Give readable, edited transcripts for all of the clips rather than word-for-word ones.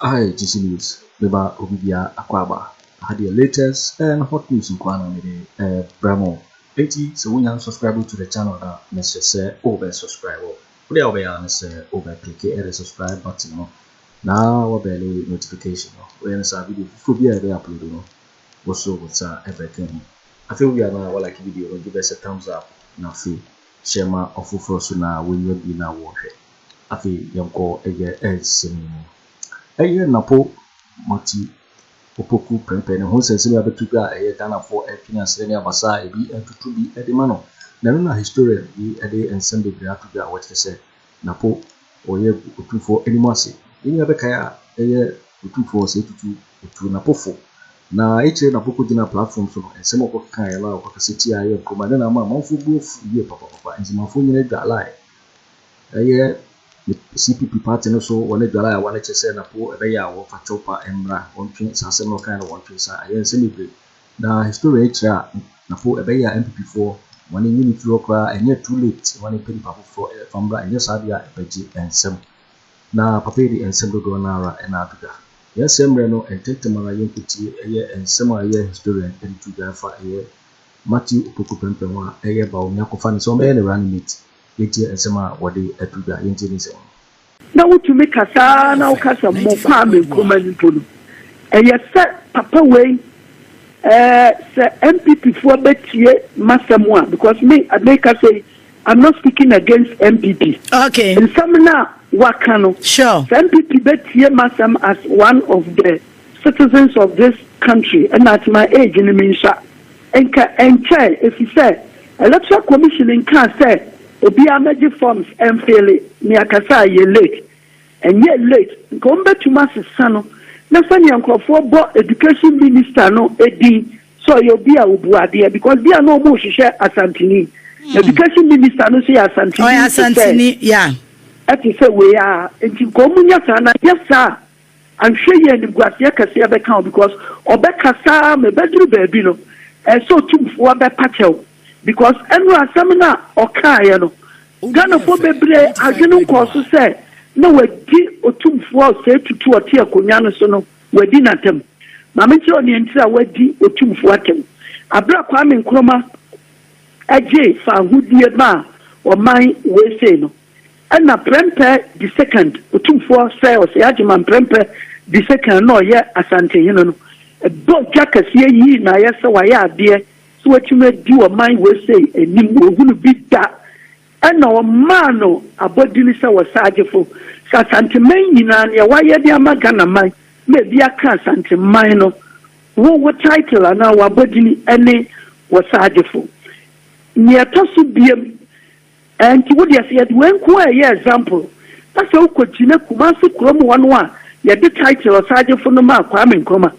Aha yɛ GC News, meba obi bia akɔ aba. Aha deɛ, latest and hot news nkoa na mede ɛbrɛ mo. Enti sɛ wonya subscribe to the channel na mesrɛ sɛ wobɛ subscribe. Wode a wobɛyɛ a ne sɛ wobɛ click ɛde subscribe button no na wabell notification no. Woyɛ no saa, video foforɔ bi a yɛbɛyɛ upload no, wo so wo nsa ɛbɛka ho. Afei wia na walike video no, give us a thumbs up, na afei hyɛ ma ɔfoforɔ so na wɔnya bi na wɔhwɛ. Afei yɛnkɔ ɛyɛ ɛnsɛm mu. Ɛyɛ Napo Matthew Opoku Prempeh ne ho nsɛnsɛm a abɛto dwa a ɛyɛ Ghanafoɔ ɛtwene asere ne abasa a ebi ɛtutu bi ɛde ma no. Na ɛno na historian bi ɛde nsɛm bebree ato dwa a wɔkyerɛ sɛ Napo ɔyɛ Otumfoɔ anim ase. Yɛn nyinaa bɛkae a, ɛyɛ Otumfoɔ sɛ tutu otu Napofo na ekyirɛ Napo kɔgyina platform so no, nsɛm a ɔkɔkekaeɛ no a ɔkɔkasa tia ɛyɛ Nkrumah ne na ama amanfoɔ bu afu yie papapapa. Nzimanfoɔ nyinaa dwa line, ɛyɛ CPP party no so wɔne dwala a wɔne kyerɛ sɛ Napo ɛbɛyɛ a wɔmfa kyɛw pa mmra, wɔntwe saa asɛm no ɔkae no, wɔntwe sa. Ɛyɛ nsɛm bebree na historian kyerɛ a Napo ɛbɛyɛ a NPP foɔ wɔne nyini firi hɔ koraa, ɛnyɛ too late, wɔne pɛ nipa foforɔ ɛfa mmra. Ɛnyɛ saa deɛ a, ɛbɛgye nsɛm na papa yi de nsɛm dodoɔ no ara ɛna ato dwa. Yɛn sɛ mmerɛ no ntɛntɛm ara, yɛnkɔtie ɛyɛ nsɛm a ɛyɛ historian ɛde to dwa ɛfa ɛyɛ Matthew Opoku Prempeh ho a ɛyɛ Bawumia akɔfa ne sɛ ɔmbɛyɛ ne running mate. Yɛntie nsɛm a wɔde ato dwa, yɛntie ne nsɛm no. Na wotumi kasaa na wokasa mmɔ Kwame Nkrumah no mpo no, ɛyɛ sɛ papa wei sɛ NPP foɔ bɛtie masɛm a, because me meka sɛ I'm not speaking against NPP. Nsɛm no a waka no, sɛ NPP bɛtie masɛm as one of the citizens of this country, ɛna at my age no, mi nsa nka ɛnkyɛn, efi sɛ Electoral Commission nkaa sɛ obiara mɛgye forms ɛmfill ne akasa a yɛ late. Ɛnyɛ late nka wɔn bɛtumi asesa no na sɛnea nkurɔfoɔ bɔ education minister no edin sɛ ɔyɛ obi a obu adeɛ, because bi a na wɔn rehwehwɛ Asantini, education minister no nso yɛ Asantini. Ɔyɛ Asantini ya. Ɛte sɛ wei a, nti nka wɔn nyɛ saa na nyɛ saa anhwɛ yɛ animguaseɛ kɛseɛ bɛka o, because ɔbɛkasa ma ɛbɛduru baabi no, ɛsɛ Otumfoɔ bɛpa kyɛw, because ɛnu asɛm no a ɔkaeɛ no, Ghanafoɔ bebree adwene nkɔɔ so sɛ na wadi Otumfoɔ sɛ tutu ɔte akonnwa no so no, wadi n'atam. Maame nkyerɛ ɔneɛ ntiri a wadi Otumfoɔ atam. Abere Kwame Nkrumah agye fa ahodie ma a ɔman weesei no, ɛna Prempeh the Second, Otumfoɔ sɛ Ɔsɛ Agyeman Prempeh the Second na ɔyɛ Asantehene no, ɛbɔ dwa kɛseɛ yii na ayɛ sɛ wayɛ adeɛ sɛ watumi adi ɔman weesei anim, wɔhunu bi da, ɛna ɔmaa no abɔdini sɛ Wɔsaagyefo, sɛ Asanteman nyinaa nea wayɛ de ama Ghana man ma ebi aka Asanteman no, wo title anaa wabɔdini ɛne Wɔsaagyefo. Nea ɛtɔ so biem, nti wo deɛ, sɛ yɛde wei nko a ɛyɛ example na sɛ wokɔgyina Kumase kurom hɔ no a yɛde title Ɔsaagyefo no maa Kwame Nkrumah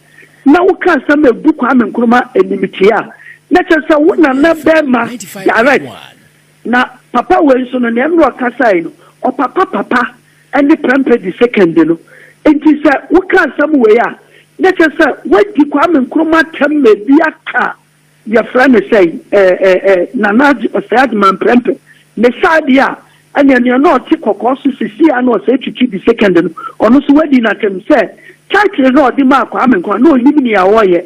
na woka asɛm a ebu Kwame Nkrumah animtia a, na kyerɛ sɛ wo nana bɛrima direct. Na papa wei nso no, nea ɛnora ɔkasae no, ɔpapa papa ne Prempeh the Second no. Nti sɛ woka asɛm wei a, na kyerɛ sɛ woadi Kwame Nkrumah atɛm ma ebi aka yɛfrɛ no sɛ ɛɛ ɛɛ Nana Ɔsɛe Agyeman Prempeh ne saa deɛ a, ɛnea nea na ɔte kɔkɔɔ so sisi a na Ɔsɛe Tutu the Second no, ɔno nso wadi n'atɛm sɛ title na ɔde maa Kwame Nkrumah na onim nea ɔreyɛ,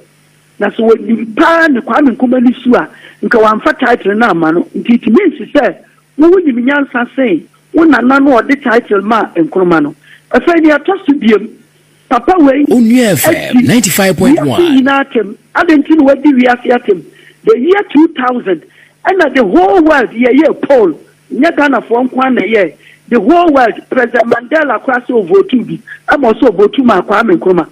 na sɛ wɔnim paa ne Kwame Nkrumah ne su a, nka wamfa title no ama no. Nti it means sɛ wowo nim nyansa sen wo nana no ɔde title ma Nkrumah no. Afei nea ɛtɔ so biem, papa wei Onua FM adi 95.1. wiase nyinaa atɛm. Adi nti na wadi wiase atɛm? The year 2000 ɛna the whole world yɛyɛ poll, nyɛ Ghanafoɔ nko ara na ɛyɛ, the whole world. President Mandela koraa sɛ ɔvote bi ɛma ɔsɛ ɔvote ma Kwame Nkrumah,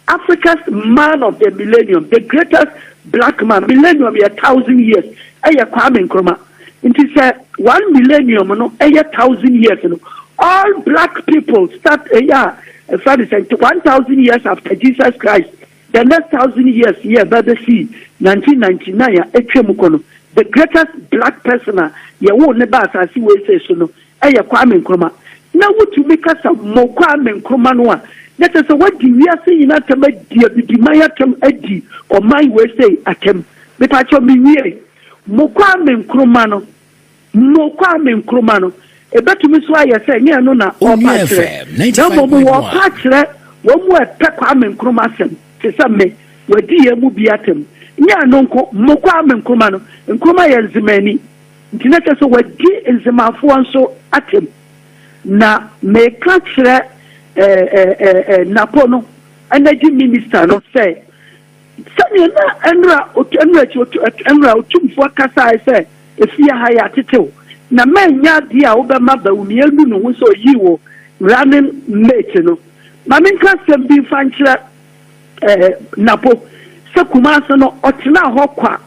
Africa's man of the millennium, the greatest black man. Millennium yɛ 1,000 years, ɛyɛ Kwame Nkrumah. Nti sɛ one millennium no ɛyɛ 1,000 years no, all black people start ɛyɛ a ɛfɛ de sɛ 1,000 years after Jesus Christ, the next 1,000 years yɛ ɛbɛ bɛsi 1999 a atwa mu kɔ no, the greatest black person a yɛwɔ ne ba asase wei sɛ so no ɛyɛ Kwame Nkrumah. Na wotumi kasa mmɔ Kwame Nkrumah no a, na kyerɛ sɛ wadi wiase nyinaa atɛm, adi abibiman atɛm, adi ɔman wei sɛ atɛm. Mepakyɛw, mewie mo Kwame Nkrumah no, mo Kwame Nkrumah no, ebɛtumi nso ayɛ sɛ nyɛ no na ɔpa Onua kyerɛ FM na mmom 95.1. wɔpa kyerɛ. Wɔn mu a ɛpɛ Kwame Nkrumah asɛm te sɛ me, wɔadi yɛn mu bi atɛm. Nyɛ ɛno nko, mo Kwame Nkrumah no, Nkrumah yɛ Nzemani, nti na kyerɛ sɛ wadi Nzemafoɔ nso atɛm. Na meka kyerɛ eh, eh, eh, Napo no, energy minister no sɛ, sɛdeɛ na ɛnora ɛnora akyi ɛnora Otumfoɔ kasae sɛ efie ha yɛ atetew na mɛnya adeɛ a wobɛma Bawumia nu ne ho sɛ oyii wo running mate no, ma menka asɛm bi mfa nkyerɛ Napo sɛ Kumase no ɔtena hɔ kwa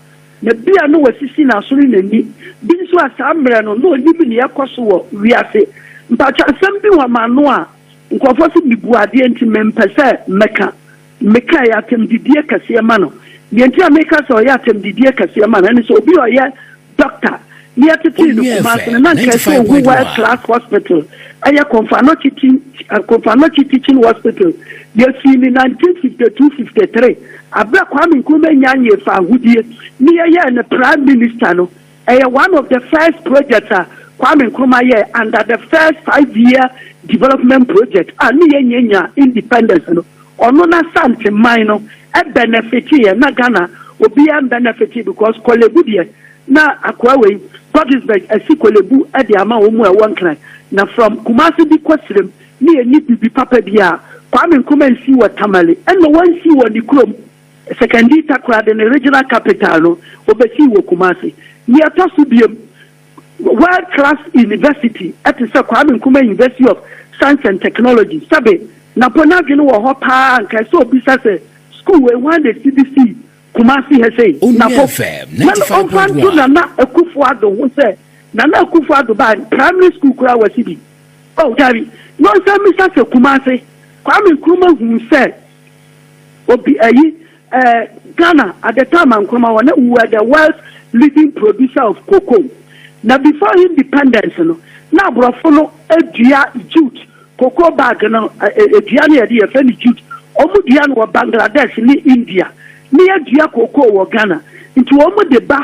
na bia no wasisi n'aso ne n'ani bi nso a, saa mmerɛ no na onim nea ɛkɔ so wɔ wiase. Mpatwa, asɛm bi wɔ m'ano a nkurɔfoɔ sɛ mibu adeɛ, nti mempɛ sɛ mɛka. Meka yɛ atɛmdidie kɛseɛ ma no. Deɛ nti a meka sɛ ɔyɛ atɛmdidie kɛseɛ ma no ɛne sɛ obi a ɔyɛ doctor ne yɛtetee no Kumase no, na nka ɛsɛ ohu world class hospital, ɛyɛ Komfo Anokye Teaching Hospital. Yɛfii ne 1952 53 aberɛ Kwame Nkrumah nya nyɛ fa ahodie ne yɛyɛɛ no prime minister no. Ɛyɛ one of the first projects a Kwame Nkrumah yɛ under the first 5-year development project a ne yɛnyɛ independence no. Ɔno n'Asante man no ɛbenefit yɛ na Ghana obiara benefit, because Korle Bu deɛ, na akoa wei Guggisberg asi Korle Bu de ama wɔn mu a ɛwɔ Nkran na from Kumasi bi kɔ Sirem ne yɛni bibi papa bi a Kwame Nkrumah nsi wɔ Tamale, ɛna wɔnsi wɔ ne kurom Sekondi Takoradi ne regional capital no, obesi wɔ Kumasi. Nea ɛtɔ so biem, world class university ɛte sɛ Kwame Nkrumah University of Science and Technology, sɛbe Napo n'adwene wɔ hɔ paa, nka sɛ obisa sɛ school wei hwan de si bi si Kumasi ha sei. Napo na ɔmfa nto Nana Akufo Addo ho sɛ Nana Akufo Addo ba primary school koraa wɔ si bi. Oh dabi, na ɔnsan misa sɛ Kumasi Kwame Nkrumah hu sɛ obi ayi Ghana at the time a Nkrumah wɔ na we were the world's leading producer of cocoa. Na before independence no, na aborɔfo no adua jute, cocoa bag no, edua no yɛde yɛfrɛ no jute. Wɔn dua no wɔ Bangladesh ne India ne yɛdua cocoa wɔ Ghana, nti wɔn de ba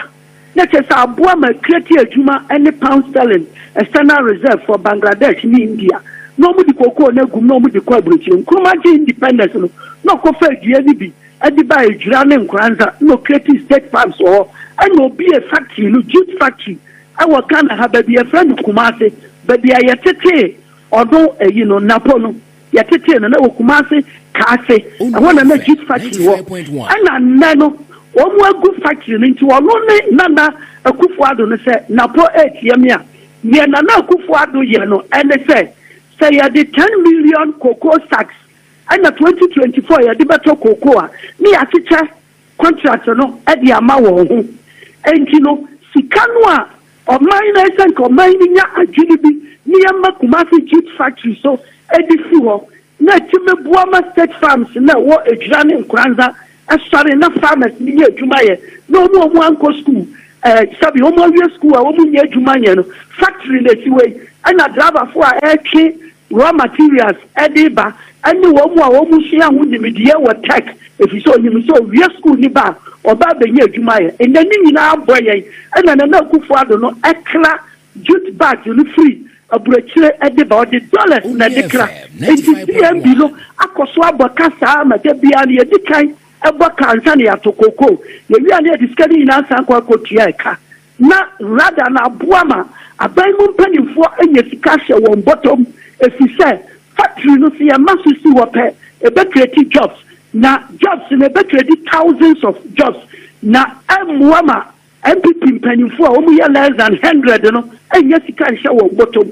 na kyerɛ sɛ aboa ma create adwuma ne pound sterling external reserve for Bangladesh ne India, na wɔn de cocoa no agum na wɔn de kɔ aburokyire. Nkrumah gye independence no na ɔkɔfa dua no bi ɛde ba Ejura ne Nkoranza na ɔcreate state farms wɔ hɔ, ɛna obie factory no, jute factory ɛwɔ Ghana ha, baabi yɛfrɛ no Kumase, baabi a yɛtetee ɔno ɛyi no, Napo no, yɛtetee no na wɔ Kumase Kaase ɛhɔ na jute factory wɔ. Ɛna nnɛ no wɔn agu factory no, nti ɔno ne Nana Akufo Addo no sɛ Napo etie mi a, deɛ Nana Akufo Addo yɛ no ɛne sɛ yɛde 10 million cocoa sacks ɛna 2024 yɛde bɛtɔ cocoa a, ne yɛakyekyɛ contract no ɛde ama wɔn ho. Nti no sika no a ɔman no ɛsɛ nka ɔman no nya adwene bi ne yɛma Kumasi jute factory so ɛde si hɔ na ɛtumi boa ma state farms na ɛwɔ Ejura ne Nkoranza ɛsɔre na farmers ne yɛ adwuma yɛ, na wɔn a wɔn ankɔ school, sabi wɔn awie school a wɔn nyɛ adwuma yɛ no, factory na esi hɔ yi, ɛna driverfoɔ a ɛretwe raw materials ɛde ba, ɛne wɔn mu a wɔn sua ho nimdeɛ wɔ tech, efi sɛ onyim sɛ owie school ni ba a ɔba abɛnya adwuma yɛ. Ɛnna ne nyinaa bɔ yɛn, ɛna Nana Akufo Addo no ɛkra jute bag no firi aburokyire ɛde ba, ɔde dollars na ɛde kra, nti CMB no akɔ so abɔ ka saa ma da biara no yɛdi kan ɛbɔ ka ansa na yɛato koko. Yɛwia ne yɛde sika no nyinaa san kɔ akɔtua ɛka, na rada na aboa ma aban mu mpanimfoɔ anya sika hyɛ wɔn bɔtɔm, efi sɛ factory no sɛ yɛma so si hɔ pɛ, ɛbɛcreate jobs, na jobs no ɛbɛcreate thousands of jobs, na ɛmmoa ma NPP mpanimfoɔ a wɔn yɛ less than 100 no ɛnyɛ sika nhyɛ wɔn bɔtɔm.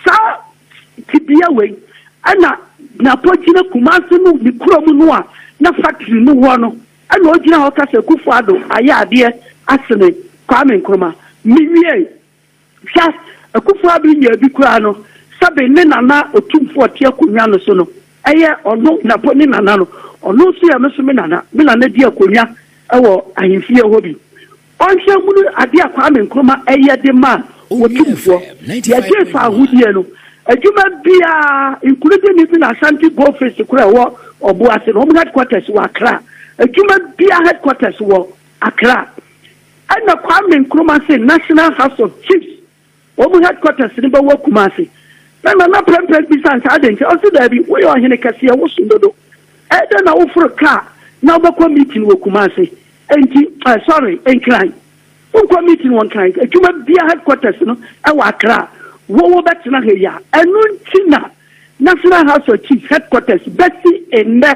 Saa tibia wei ɛna Napo gyina Kumase no ne kurom no a na factory no wɔ no, ɛna ogyina hɔ kasa Akufo Addo ayɛ adeɛ asene Kwame Nkrumah. Mewie, hwɛ, Akufo Addo nya bi koraa no, sɛbe ne nana Otumfoɔ ɔte akonnwa no so no, ɛyɛ ɔno Napo ne nana no, ɔno nso yɛ me so me nana. Me nana di akonnwa ɛwɔ ahemfie hɔ bi. Ɔnhwɛ hunu adeɛ a Kwame Nkrumah ɛyɛ de ma Otumfoɔ. Yɛgye fa ahodie no, adwuma biara, including even Ashanti Goldfields kora ɛwɔ Ɔboase no, wɔn headquarters wɔ Accra. Adwuma biara headquarters wɔ Accra. Ɛna Kwame Nkrumah se National House of Chiefs wɔn headquarters no bɛwɔ Kumase, na Nana Prɛmpɛ bisa nsa ade nkyɛn, ɔsi daabi, woyɛ ɔhene kɛseɛ, woso dodo. Ɛdɛn na woforo kaa na wobɛkɔ meeting wɔ Kumasi? Enti, eh, sorry, Nkran. Wonkɔ meeting wɔ Nkran. Adwuma biara headquarters no ɛwɔ Accra. Wo wobɛtena ha yi a. Ɛno nti na National House of Chiefs headquarters bɛsi nnɛ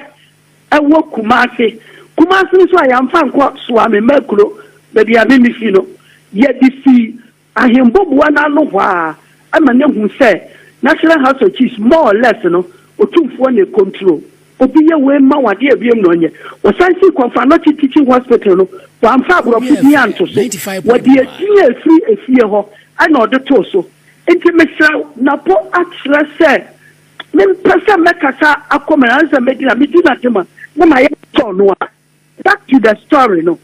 ɛwɔ Kumasi. Kumasi nso a yɛamfa nkɔ Suame Makuro, baabi a me mefi no. Yɛde sii Ahemboboa no ano hɔ ara ma no ahu sɛ National House of Chiefs more or less no Otumfoɔ na ɛcontrol. Obi yɛ wei ma wo adeɛ a biom na ɔnyɛ. Wɔsan sii Komfo Anokye Teaching Hospital no, wɔamfa aborɔfo din anto so. Wɔde edin a ɛfiri efie hɔ na ɔde too so. Nti mesrɛ wo, Napo akyerɛ sɛ mempɛ sɛ mɛkasa akɔ m'anim anaasɛ mɛgyina, medi n'atem a na mayɛ sɛ ɔno a. Back to the story no,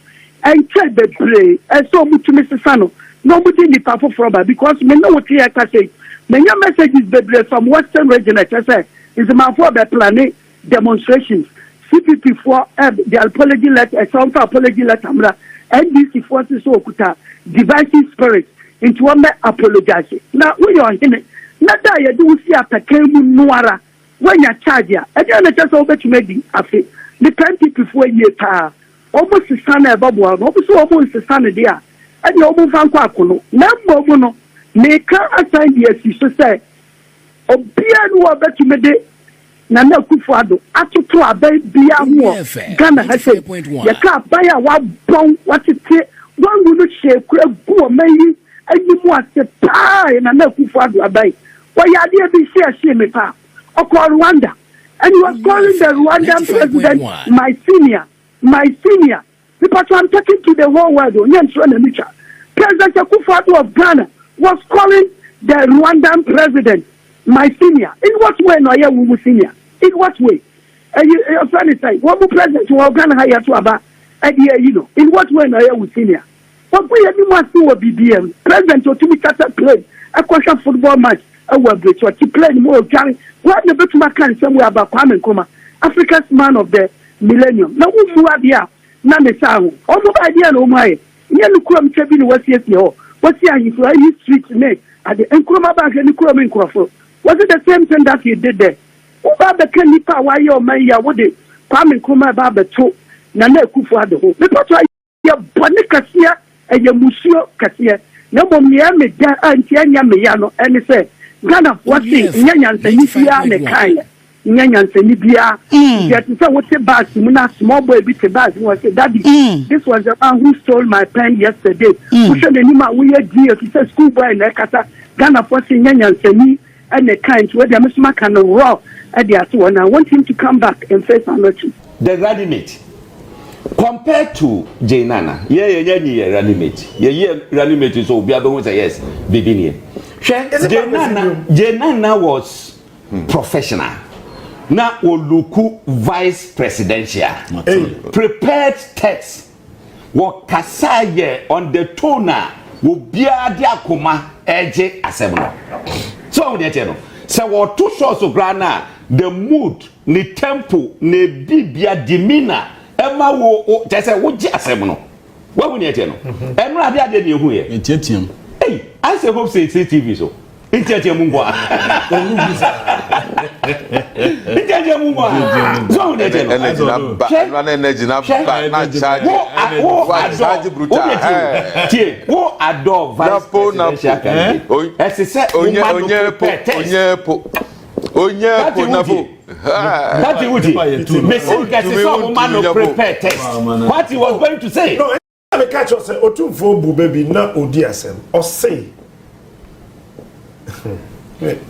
ɛnkyɛɛ bebree ɛsɛ ɔmo tumi sesa no na ɔmo de nipa foforɔ ba because me ne wo te yɛ kasa yi, manya messages bebree from western region ɛkyerɛ sɛ Nzemanfoɔ bɛ plane demonstrations, CPP foɔ ɛ de apology letter ɛsɛ ɔmfa apology letter mmra, NDC foɔ nso sɛ ɔkuta divisive spirit nti wɔn bɛ apologize. Na woyɛ ɔhene na da a yɛde wo si atakan mu no ara Woanya charge a, ɛdeɛn na ɛkyerɛ sɛ wobɛtumi adi afe? Mepɛ NPP foɔ yie paa. Wɔn sesa no a ɛbɛboa wɔn. Wɔn se wɔn nsesa no deɛ a, ɛdeɛ wɔn mfa nkɔ akono. Na mmom no, meka asan de asi so sɛ, obiara nni hɔ a ɔbɛtumi de Nana Akufo Addo atoto aban biara ho wɔ Ghana ha sei. Yɛka aban a wabɔn, watete, wangu no hyee koraa gu ɔman yi anim ase paa yɛ Nana Akufo Addo aban. Ɔyɛ adeɛ bi si ɛhyee me paa. Ɔkɔɔ Rwanda and he was calling the Rwandan president my senior, my senior. Mepatwa I'm talking to the whole world o, nyɛ ntorɔ na metwa. President Akufo Addo of Ghana was calling the Rwandan president my senior. In what way na ɔyɛ wo mu senior? In what way? Ɛyi ɔfrɛ ne sɛn? Wɔn mu president wɔ Ghana ha yɛto aba ɛde ayi no. In what way na ɔyɛ wo senior? Wagu yɛn anim ase wɔ biribiara mu. President otumi charter plane kɔhwɛ football match wɔ abirekyi. Ɔte plane mu ɔredware. Hwan na obetumi aka nsɛm wei about Kwame Nkrumah, Africa's man of the millennium? Na wommu adeɛ a na ne saa ho. Wɔn bae deɛn na wɔn ayɛ? Nyɛ ne kurom kyɛ bi na wɔasiesie hɔ. Wɔasi ahemfo ayi street ne ade. Nkrumah ba hwɛ ne kurom nkurɔfo. Was it the same thing that he did there? Woba abɛka nnipa a wɔayɛ ɔman yi a wode Kwame Nkrumah ba abɛto Nana Akufo-Addo ho. Mepatɔ Ɛyɛ bɔne kɛseɛ, ɛyɛ mmusuo kɛseɛ. Na mmom nea ɛyɛ me dɛ a nti ɛnyɛ me ya no ɛne sɛ Ghanafoɔ se nyɛ nyansani biara na ɛkaeɛ, nyɛ nyansani biara. Nti ɛte sɛ wote bus mu na small boy bi te bus mu ɔse daddy this was the man who stole my pen yesterday. Wohwɛ n'anim a woyɛ dinn ɛfiri sɛ school boy na ɛkasa. Ghanafoɔ se nyɛ nyansani na ɛkae nti wei deɛ me nso maka no raw de ato hɔ na I want him to come back and face Anokye. The running mate compared to Jane Nana yɛ yɛ nyɛ nyi yɛ running mate yɛ yɛ running mate so obi abɛhu sɛ yes bibi nie hwɛ Jane Nana Jane Nana was professional na oluku vice presidential prepared text Wɔkasaa yɛ on the tone a obiara de akoma regye asɛm no. So ɔho deɛ kyɛ no, sɛ wɔto sɔɔso koraa no a, the mood, ne tempo, ne bibia demeanor ɛma wo wo kyɛ sɛ wogye asɛm no. Wahu deɛ kyɛ no? Ɛno adeɛ adeɛ ne ehu yɛ. Ntiatia mu. Ei, I say hope say say TV so. Ntiatia mu nko a. Ntiatia mu nko a. So ɔho deɛ kyɛ no? Energy na ba, ɛno na energy na ba, na charge. Wo wo adɔ, brutal. Wo deɛ tie, wo adɔ vice presidential candidate. Ɛsɛ sɛ wo ma no prepare test. Onye po, onye po na po. Party wuti, mesi nkɛse sɛ ɔmo ma no prepare test. What he was going to say. Na meka kyerɛ sɛ Otumfoɔ bu bɛ bi na ɔdi asɛm. Ɔse,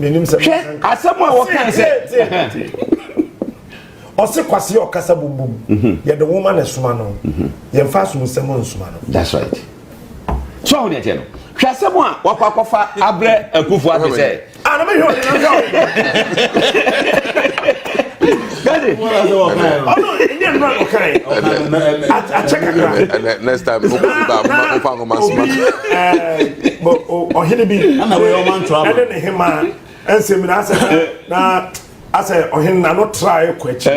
menim sɛ Hwɛ asɛm a wɔkae sɛ. Ɔse kwasi a ɔkasa bumbum. Mhm. Yɛde nwoma na ɛsoma no. Mhm. Yɛmfa asomsɛm nsoma no. That's right. So ahu deɛ kyɛ no. Hwɛ asɛm a wakɔ akɔfa abrɛ Akufo Addo sɛ. Ah, na mehwɛ ɔde na mehwɛ ɔde. Gade. Ɔno ɛnyɛ nnura na ɔkae. Akyɛ kakra. Next time, wofa nwoma soma. Ɔhene bi ɛne ne hema ɛnsɛm na asɛ na asɛ ɔhene na no tra kɔ akyi.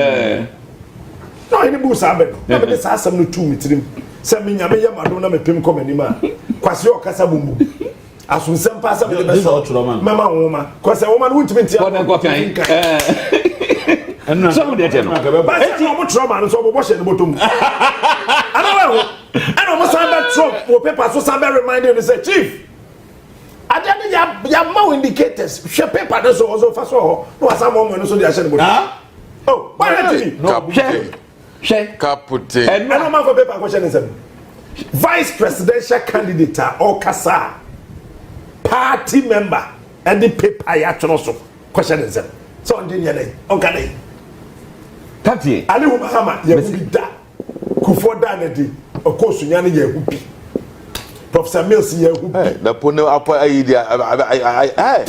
Na ɔhene bu saa bɛ no na mede saa asɛm no tuu me tirim sɛ me nyame yɛ m'adom na mepem kɔ m'anim a kwasi ɔkasa bumbu. Asomsɛm paa sɛ mede bɛsɔ mɛma nwoma kɔ sɛ nwoma no wontumi nte ano. Sɛ wo deɛ kyɛ no. Eti ɔmo twerɛ maa no so ɔmo bɔ hyɛ ne bɔtɔ mu. Ana wɛ ho ɛna ɔmo san bɛ twerɛ wɔ paper so san bɛ remind no sɛ chief adeɛ no ya ya ma wo indicators hwɛ paper no so ɔso fa so hɔ na wasan mɔ ɔmo ɛno so de ahyɛ ne bɔtɔ mu. Oh, why TV? Hwɛ hwɛ. Kapute. Ɛna ɔmo afɔ paper akɔhyɛ ne nsam. Vice presidential candidate a ɔkasa a party member ɛde paper yɛatwerɛ so kɔhyɛ ne nsam sɛ ɔngye nyɛ dɛn ɔnka dɛn. Captain. Alihu Mahama yɛhu bi da Kufuor da ne de ɔkɔ Sunyani yɛhu bi Professor Mills yɛhu bi. Na po ne apɔ ayi di ayi ayi.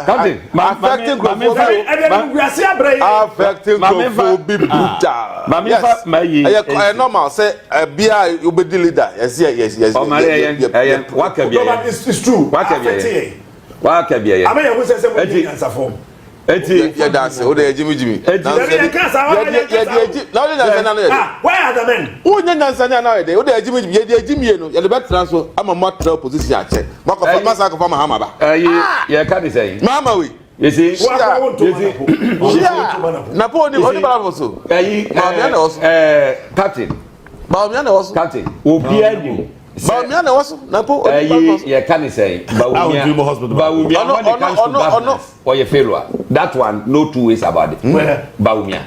Captain. Affecting nkurɔfoɔ bi. Ɛdɛ ne wiase abrɛ yɛ. Affecting nkurɔfoɔ bi brutal. Yes. Ɛyɛ ɛyɛ normal sɛ ɛbi a obedi leader yɛsi yɛ yɛ. Ɔmare ɛyɛ ɛyɛ waka bi ɛyɛ. It's true. Waka bi ɛyɛ. Waka bi ɛyɛ. Abɛ yɛ ho sɛ sɛ mo yɛ nyansafo. Eti. Yɛ da ase o de yɛ jimi jimi. Eti. Yɛ ka sa wa yɛ ka sa. Yɛ di na o de nyansa na yɛ de. Ah why are the men. O nye nyansa na yɛ de o de yɛ jimi jimi yɛ de yɛ jimi yɛ no yɛ de bɛ tena so ama mo atena opposition akyɛ mo akɔfa mo asan akɔfa Mahama ba. Ɛyi yɛ ka de sɛn. Mahama wi. Yesi. Wa wo ntoma na po. Hyia. Na po oni oni bala so. Ɛyi Bawumia na ɛwɔ so. ɛɛ captain. Bawumia na ɛwɔ so. Captain obiara nim. Bawumia na ɛwɔ so na po oni bala so. Ɛyi yɛ ka ne sɛn. Bawumia Bawumia when it comes to governance ɔyɛ failure that one no two ways about it. Bawumia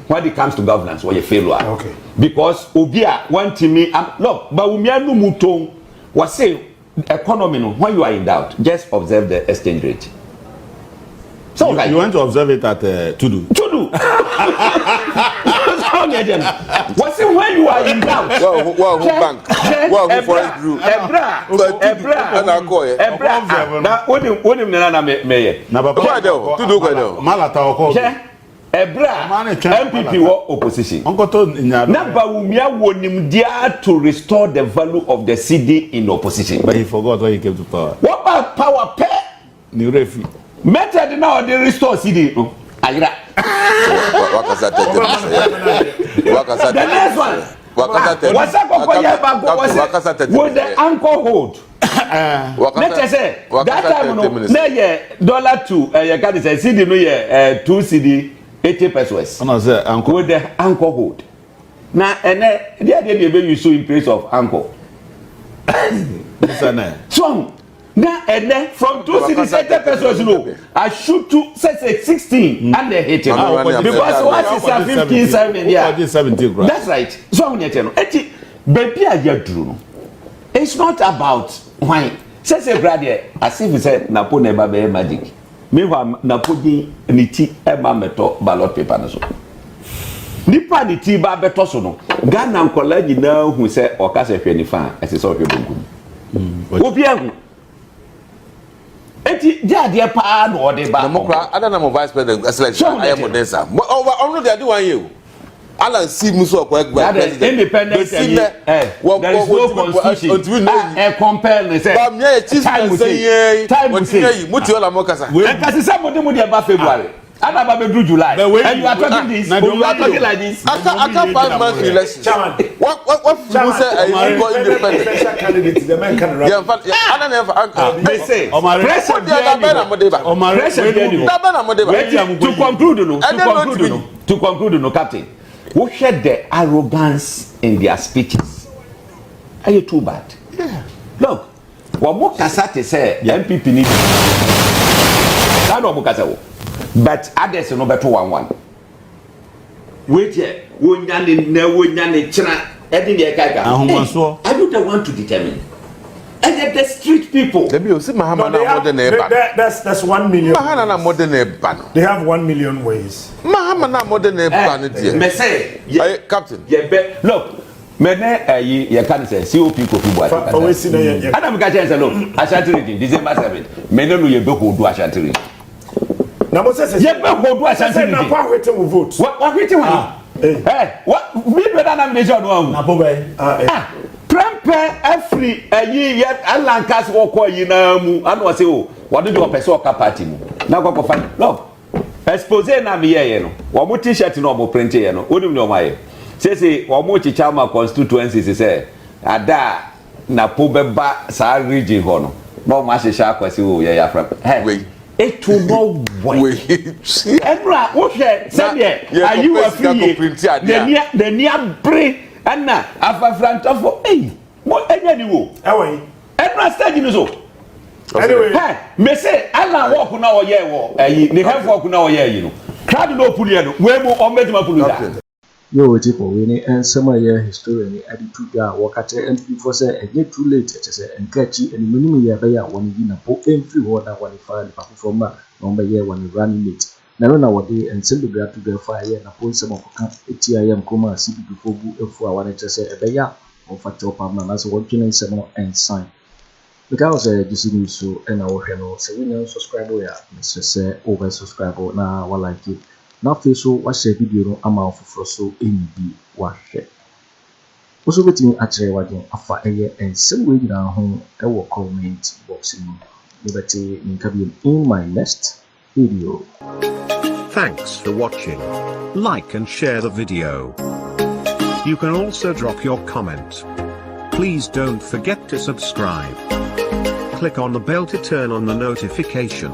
when it comes to governance ɔyɛ failure. Okay. Because obi a wantumi look Bawumia no mu ton wɔse economy no when you are in doubt just observe the exchange rate. So you, you went to observe it at Tudu. Tudu. Wọ́n sẹ́ when you are in doubt. Wọ́n who bank. Wọ́n who foreign group. Ẹ̀brà ẹ̀brà ẹ̀nà akọ yẹ. Ẹ̀brà na wọ́n nim nana na mẹ́yẹ. Na papa Kọ́ ẹ̀dẹ̀ o Tudu kọ́ ẹ̀dẹ̀ o. Malata ọkọ. Hwɛ ɛbrɛ a NPP wɔ opposition. Ɔnkɔtɔ nyaado. Na Bawumia wɔ nimdeɛ to restore the value of the cedi in opposition. But he forgot when he came to power. Wọ́n bá power pẹ́. Ní refi. Method na ɔde restore cedi no ayera. Wakasa tete mi Wakasa The next one. Wakasa tete. Wasa kɔkɔ yɛ baako Wakasa tete. wɔsɛ with the anchor hold. Ne kyɛ sɛ that time no ne yɛ dollar to ɛyɛ ka de sɛ cedi no yɛ 2 cedi 80 pesewas. Ɔna sɛ anchor. With the anchor hold. Na ɛnɛ deɛ deɛ deɛ ebe use in place of anchor. So na ɛnɛ from 2 cedis 80 pesewas no asutu sɛ sɛ 16 and the hit no because wasisa 15 7 yeah, that's right. So ahun yɛ kyɛ no eti beebi a yɛ duru no, it's not about why sɛ sɛ kura deɛ as if sɛ Napo na ɛba bɛyɛ magic. Meanwhile Napo din ne ti ɛma mɛtɔ ballot paper no so, nipa ne ti ba bɛtɔ so no, Ghana nkɔla nyinaa hu sɛ ɔka sɛ hwɛ nifa a ɛsɛ sɛ ɔhwɛ bonkum. Obi ahu eti gye adeɛ paa na ɔde ba. Na mo kura ada na mo vice president ɛsɛ ayɛ mo den sa ɔba ɔno de ade wan yɛ o Alan si mu so ɔkɔ vice president. Independent ɛyi ɛ there is no constitution a ɛ compel ne sɛ. Bawumia yɛ chief president yɛ time say yi mo ti ɔla mo kasa. Ɛkasi sɛ mo de mo deɛ ba February ana ba bɛ du July and you are talking this, you are talking like this. Aka aka 5 months to election. Wa wa wa fi mu sɛ ɛyi nkɔ independent. Yɛn fa ana na yɛn fa anka. Mese pressure bi ɛni hɔ, pressure bi ɛni hɔ. Dabɛ na mo de ba. To conclude no, to conclude no, to conclude no, captain, wohwɛ the arrogance in their speeches, ɛyɛ too bad. Look, wɔn mo kasa te sɛ NPP ni saa na wɔn kasa wɔ, but others no bɛto 1-1. Wei deɛ wonya ne nɛ wonya ne kyena ɛde deɛ ɛka ɛka. Ahomasoɔ. Are you the one to determine? Ɛyɛ the street people. Dabi o si Mahama na mo de na ɛba no. That's 1 million. Mahama na mo de na ɛba no. They have 1 million ways. Mahama na mo de na ɛba no deɛ. Mɛsɛ yɛ captain. Yɛ bɛ look mɛ ne ɛyi yɛ ka ne sɛ COP Kofi Buakye kasa. Fa si na yɛ. Ɛna mi ka kyɛn sɛ look, Ashanti Region, December 7 mɛ ne no yɛ bɛ hold Ashanti Region. Na mo sɛ sɛ. Yɛ bɛ hold Ashanti Region. Sɛ na kɔ ahwete wo vote. Wa wahwete wa. Ɛ wa mi bɛ na mi de sɛ ɔno ahu. Na bo bɛ. Ah, Prempeh ɛfiri ɛyi yɛ alankas wɔkɔ yi naa mu ana ɔsɛ o wɔde de ɔpɛ sɛ ɔka party mu na kɔkɔ fa. Look, expose na mi yɛ yɛ no, wɔn t-shirt na wɔn print yɛ no, wɔnim ni wɔn ayɛ sese wɔn kyekyɛ ama constituencies sɛ ada a Napo bɛba saa region hɔ no na wɔn ahyehyɛ akwasi o yɛ yafra. Wei. It will not work. Ɛnura wohwɛ sɛdeɛ ayiwa fi yie n'ani n'ani abere ɛna afafrantɔfo ɛyi mo ɛnyɛ ni wo. Ɛwɔ yi. Ɛnura stage ni so. Anyway. Hɛ mese Alan wɔk na ɔyɛ wɔ ɛyi ne health work na ɔyɛ ɛyi no crowd na ɔpuli yɛ no wei mu ɔmo bɛtuma pulu da. Yo ɔtiefo, wei ne nsɛm a ɛyɛ historian yi de to dwa a wɔka kyerɛ NPP foɔ sɛ ɛnyɛ too late, kyerɛ sɛ ɛnka akyi, animanim yɛ ɛbɛyɛ a wɔn yi Napo mfiri hɔ na wɔn fa nipa foforɔ mmra na wɔn bɛyɛ wɔn running mate. Na ɛno na wɔde nsɛm bebree ato dwa fa ɛyɛ Napo nsɛm a ɔkɔka tia ɛyɛ Nkrumah a CPP foɔ bu afu a wɔn kyerɛ sɛ ɛbɛyɛ a wɔn fa kyɛw pa mmra anaasɛ wɔn twe ne nsɛm no nsan. Meka wo sɛ GC News so na wohwɛ no, sɛ wonya nsubscribe a, mesrɛ sɛ wobɛ subscribe na wa like na afei so wahyɛ video no ama ɔfoforɔ so anya bi wahwɛ. Wo nso wobɛtumi akyerɛ w'adwene afa ɛyɛ nsɛm wei nyinaa ho wɔ comment box mu. Mobɛte me nka biom in my next video. Thanks for watching. Like and share the video. You can also drop your comment. Please don't forget to subscribe. Click on the bell to turn on the notification.